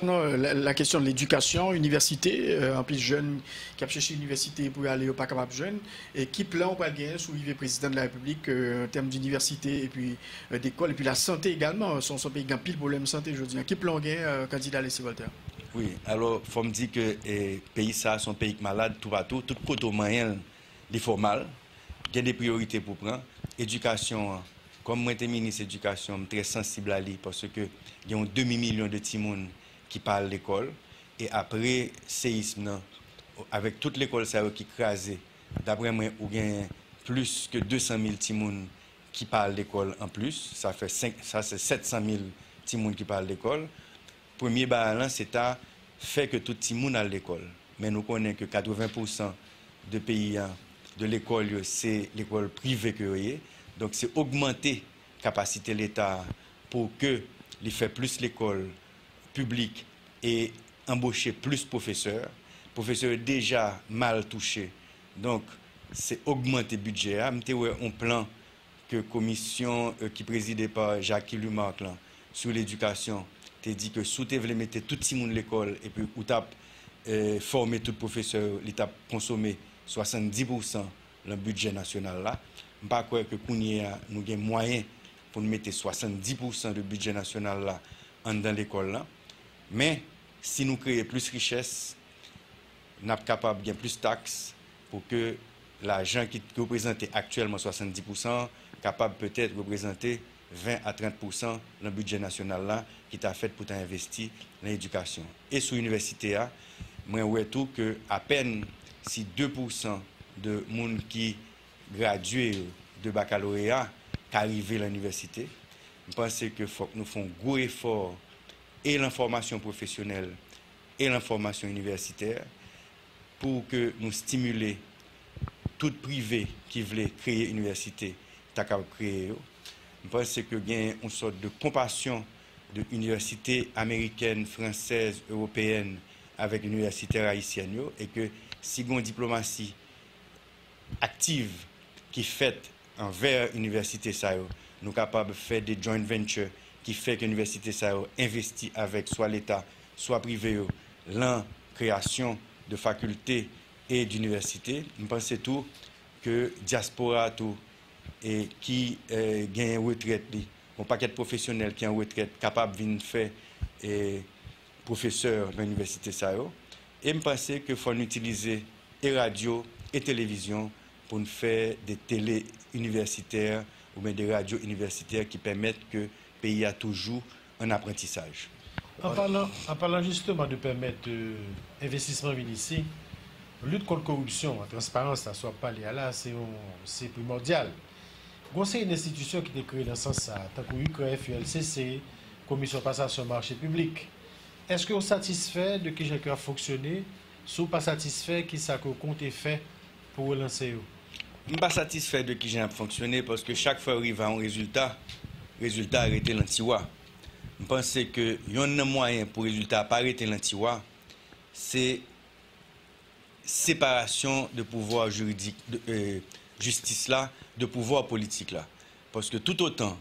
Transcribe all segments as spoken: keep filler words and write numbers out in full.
Non, la, la kesyon de ledikasyon, inivèsite, euh, anpil jèn ki ap chèche inivèsite pou y ale, yo pa kapab jwenn. E ki plan ou pral genyen si w rive prezidan de la repiblik, euh, an tèm dinivèsite epi, euh, dekòl, epi lasante egalman? Se yon, se yon peyi ki gen anpil pwoblèm sante jodi a. Ki plan w genyen, euh, kandida Leslie Voltaire? Wi, alò, fò m di ke, eh, peyi sa a se yon peyi ki malad toupatou, tout kote w manyen l, li fè w mal. Gen de priyorite pou pran. Edikasyon an, kòm mwen te minis edikasyon, m trè sansib a li, paske gen yon demi milyon de timoun ki pa al lekòl. E apre seyism nan, avèk tout lekòl sa yo ki kraze, daprè mwen, ou gen plis ke de san mil timoun ki pa al lekòl anplis. Sa fè senk, sa se sèt san mil timoun ki pa al lekòl. Premye bagay lan, se ta fè ke tout timoun al lekòl. Men nou konnen ke katreven pousan de peyi a, de lekòl yo, se lekòl prive ke yo ye. Donk, se ogmante kapasite Leta a pou ke li fè plis lekòl piblik e anboche plis pwofesè. Pwofesè yo deja mal touche. Donk, se ogmante bidjè a. M te wè yon plan ke komisyon, euh, ki prezide pa Jacky Lumarque lan sou ledikasyon te di ke si w te vle mete tout timoun lekòl epi ou t ap, euh, fòme tout pwofesè yo, li t ap konsome swasanndis pousan lan bidjè nasyonal la. M pa kwè ke kounye a nou gen mwayen pou n mete swasanndis pousan de bidjè nasyonal la anndan lekòl lan. Men, si nou kreye plis richès, n ap kapab gen plis taks pou ke lajan ki reprezante aktyèlman swasanndis pousan an kapab petèt reprezante ven a trant pousan nan bidjè nasyonal la ki ta fèt pou ta envesti nan edikasyon. E sou inivèsite a, mwen wè tou ke apèn si de pousan de moun ki gradye yo de bakaloreya ka rive lan inivèsite. M panse ke fòk nou fè yon gwo efò e lan fòmasyon pwofesyonèl e lan fòmasyon inivèsitè pou ke nou stimile tout prive ki vle kreye inivèsite ta kapab kreye yo. M panse ke gen yon sòt de konpasyon de inivèsite amerikèn, fransèz, ewopeyèn avèk inivèsitè ayisyèn yo e ke si gen yon diplomasi aktiv ki fèt anvè inivèsite sa yo, nou kapab fè de joint venture ki fè ke inivèsite sa yo envesti avèk swa Leta, swa prive yo, lan kreyasyon de fakilte e dinivèsite. M panse tou ke dyaspora a tou, e ki, e, genyen retrèt li, yon pakèt pwofesyonèl ki an retrèt kapab vin fè, e, pwofesè nan inivèsite sa yo. E m panse ke fò n itilize e radyo e televizyon pou n fè de tele inivèsitè oubyen de radyo inivèsitè ki pèmèt ke peyi a toujou an aprantisaj. An palan, an palan jisteman de pèmèt, euh, envestisman vin isi, lit kont koripsyon an, transparans la, sa w ap pale a la, se yon, se primòdyal. Gon seri d enstitisyon ki te kreye nan sans sa a, tankou UCREF, ULCC, Komisyon Pasasyon Mache Piblik. Èske w satisfè de kijan ke y ap fonksyone? Si w pa satisfè, kisa ke w konte fè pou relanse yo? M pa satisfè de kijan y ap fonksyone, paske chak fwa yo rive a yon rezilta, rezilta a rete lan tiwa. M panse ke yonn nan mwayen pou rezilta a pa rete lan tiwa, se separasyon de pouvwa jiridik, de, euh, jistis la, de pouvwa politik la. Paske toutotan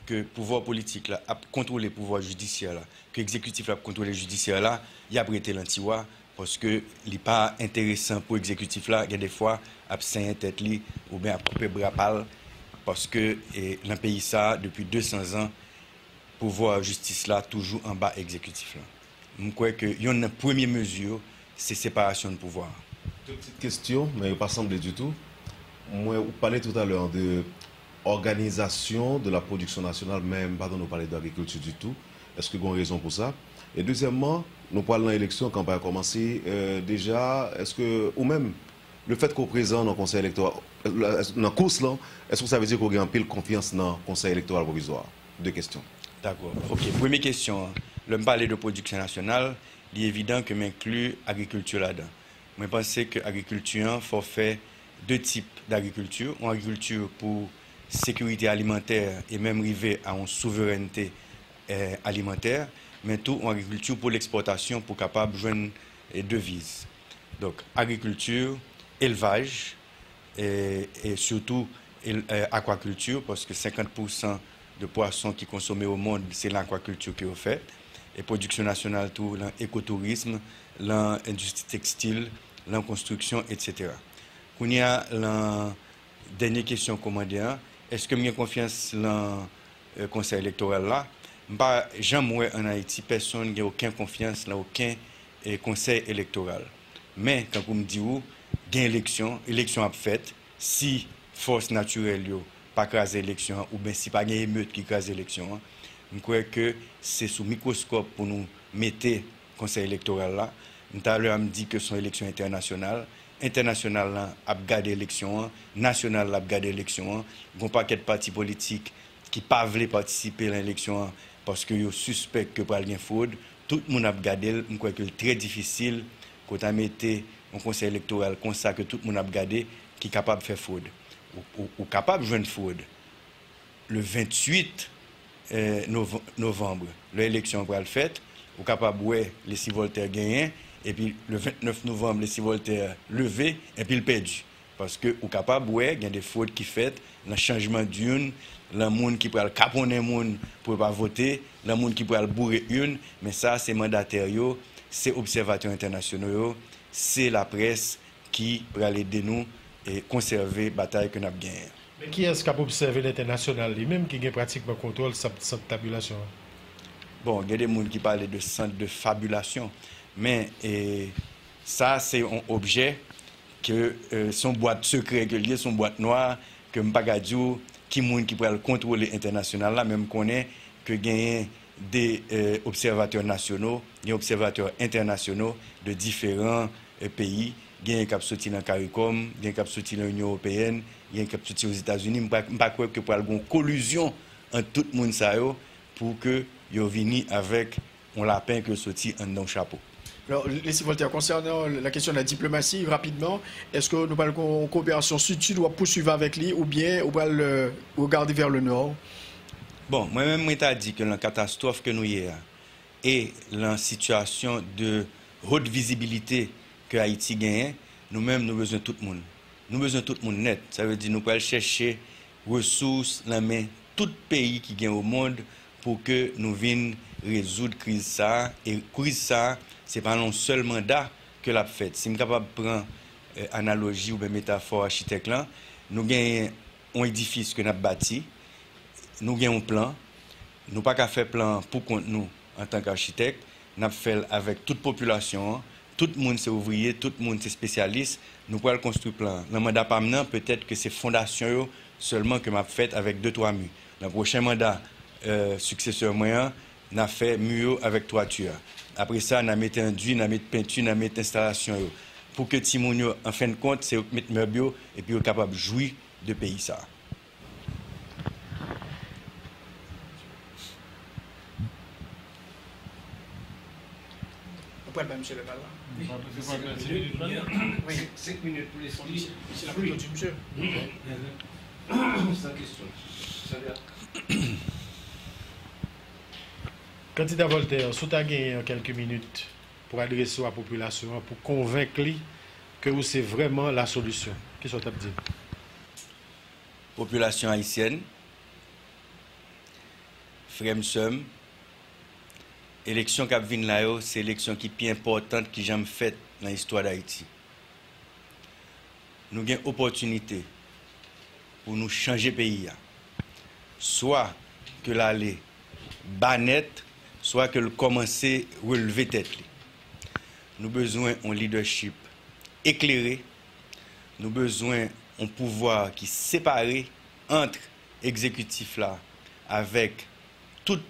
ke pouvwa politik la ap kontwole pouvwa jidisyè la, ke egzekitif la ap kontwole jidisyè la, y ap rete lan tiwa, paske li pa enteresan pou egzekitif la, gen de fwa, ap senyen tèt li, oubyen ap koupe bra pa l, paske, e, lan peyi sa a, depi de san zan, pouvwa jistis la toujou anba egzekitif la. M kwè ke yonn nan premye mezi yo, se separasyon de pouvwa a. De ti kestyon, men yo pa sanble ditou. Mwen, ou pale toutalè de òganizasyon de la pwodiksyon nasyonal, men m pa tande w pale de agrikilti ditou. Èske gen yon rezon pou sa? E dezyèmman, nou pral nan eleksyon, kanpay la kòmanse, euh, deja, èske ou menm, lefètke w prezan nan konsèy elektoral, nan kous lan, èske sa vle di ke w gen anpil konfyans nan konsèy elektoral pwovizwa a? De kestyon. Dakò. Ok, premye kestyon an, lè m pale de pwodiksyon nasyonal, li evidan ke m enkli agrikilti ladan. Mwen panse ke agrikilti an, fò w fè de tip dagrikilti, yon agrikilti pou sekirite alimantè e menm rive a yon souverènte, eh, alimantè, men tou yon agrikilti pou lekspòtasyon pou kapab jwenn, eh, deviz. Donk, agrikilti, elvaj, e, e sitou el-, e, akwakilti, paske senkant pousan de pwason ki konsome o mond, se nan akwakilti ke yo fèt. e pwodiksyon nasyonal tou, lan ekotourism, lan endistri tekstil, lan konstriksyon, etsetera. Kounye a, lan dènye kesyon kòmandè an, èske m gen konfyans lan, e, Konsèy Elektoral la? M pa janm wè ann Ayiti pèsonn gen okenn konfyans lan okenn, e, Konsèy Elektoral. Men, tankou m di w, gen eleksyon, eleksyon ap fèt. Si fòs natirèl yo pa kraze eleksyon an, oubyen si pa gen emet ki kraze eleksyon an, m kwè ke se sou mikwoskòp pou nou mete Konsèy Elektoral la. M talè a m di ke se yon eleksyon entènasyonal. Entènasyonal lan ap gade eleksyon an, nasyonal la ap gade eleksyon an. Gen yon pakèt pati politik ki pa vle patisipe lan eleksyon an paske yo sispèk ke pral gen fwod. Tout moun ap gade l, m kwè ke l trè difisil ke w ta mete yon Konsèy Elektoral konsa ke tout moun ap gade ki kapab fè fwod. Ou, ou, ou kapab jwenn fwod le venntuit, eh, nov-, novanm, lè eleksyon an pral fèt, ou kapab wè Leslie Voltaire genyen, epi le vennèf novanm, Leslie Voltaire leve, epi l pèdi. Paske ou kapab wè gen de fwod ki fèt lan chanjman d'urn, lan moun ki pral kaponnen moun pou yo pa vote, lan moun ki pral boure urn, men sa se mandatè yo, se obsèvatè entènasyonal yo, se laprès ki pral ede nou, e, konsève batay ke n ap genyen an. Men kiyès k ap obsève lentènasyonal li menm ki gen pratikman kontwòl sant, sant tabilasyon an? Bon, gen de moun ki pale de sant de fabilasyon, men, e, sa se yon objè ke, e, se yon bwat sekrè ke l ye, se yon bwat nwa, ke m pa ka di w ki moun ki pral kontwole entènasyonal la, men m konnen ke genyen de, e, obsèvatè nasyono, gen obsèvatè entènasyonal de diferan, e, peyi, genyen k ap soti nan CARICOM, genyen k ap soti nan Inyon Ewopeyèn, genyen k ap soti Ozetazini. M pa, m pa kwè ke pral gen yon kolizyon ant tout moun sa yo pou ke yo vini avèk yon lapen ke soti anndan yon chapo. Alors, Leslie Voltaire, concernant la question de la diplomatie, rapidement, est-ce que nou pral gen yon koperasyon sid-sid w ap pouswiv avèk li oubyen ou pral, euh, regarder vers le nord? Bon, mwen menm, mwen ta di ke nan katastwòf ke nou ye a, e lan sitiyasyon de haute visibilité ke Ayiti genyen, nou menm, nou bezwen tout moun. Nou bezwen tout moun nèt. Sa vle di nou pral chèche resous lan men tout peyi ki gen o mond pou ke nou vin rezoud kriz sa a. E kriz sa a, se pa nan yon sèl manda ke l ap fèt. Si m kapab pran, eh, analoji oubyen metafò achitèk lan, nou genyen yon edifis ke n ap bati, nou gen yon plan, nou pa ka fè plan an pou kont nou antanke achitèk, n ap fè l avèk tout popilasyon an, tout moun se ouvriye, tout moun se espesyalis, nou pral konstwi plan an. Nan manda pa m nan, petèt ke se fondasyon yo sèlman ke m ap fèt avèk de twa mi. Nan pwochen manda, euh, siksesè mwen an, n a fè mi yo avèk twati a. Apre sa, n a mete andui, n a met penti, n a met enstalasyon yo. Pou ke timoun yo, an fen de kont, se yo k met mèb yo, epi yo kapab jwi de peyi sa a. Ou pral bay misye lè pa la? Wi. Wi. Senk minit pou lespri. Misye, misye la pito di misye. San kesyon. Kandida Voltaire, si w ta genyen an kèlke minit pou adrese w a popilasyon an, pou konvenk li ke ou se vrèman la solisyon, kisa w t ap di l? Popilasyon ayisyèn, frè m, sè m, eleksyon k ap vin la yo, se eleksyon ki pi enpòtan ki janm fèt nan istwa Dayiti. Nou gen opòtinite pou nou chanje peyi a. Swa ke l ale ba nèt, swa ke l kòmanse relve tèt li. Nou bezwen yon lidèchip eklere, nou bezwen yon pouvwa ki separe ant egzekitif la avèk tout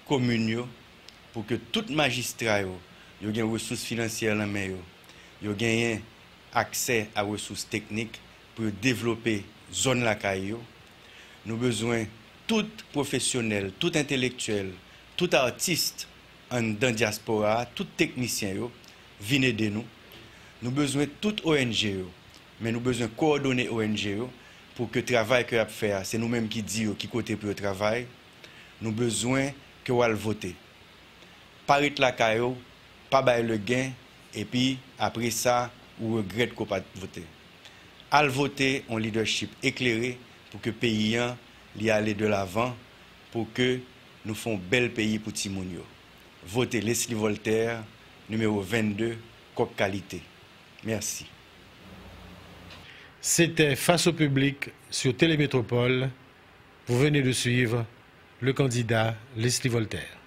komin yo, pou ke tout majistra yo, yo gen resous finansyè nan men yo, yo genyen aksè a resous teknik pou yo devlope zòn lakay yo. Nou bezwen tout pwofesyonèl, tout entelektyèl, tout atis anndan dyaspora a, tout teknisyen yo, vin ede nou. Nou bezwen tout O N G yo, men nou bezwen kowòdone O N G yo pou ke travay ke y ap fè a, se nou menm ki di yo ki kote pou yo travay. Nou bezwen ke w al vote. Pa ret lakay ou, pa bay legen, epi apre sa, ou regrèt ke w pa t vote. Al vote yon lidèchip eklere pou ke peyi an, li ale de lavan, pou ke nou fè yon bèl peyi pou timoun yo. Votez Leslie Voltaire, numéro vingt-deux, Coq Qualité. Merci. C'était Face au public sur Télémétropole. Vous venez de suivre le candidat Leslie Voltaire.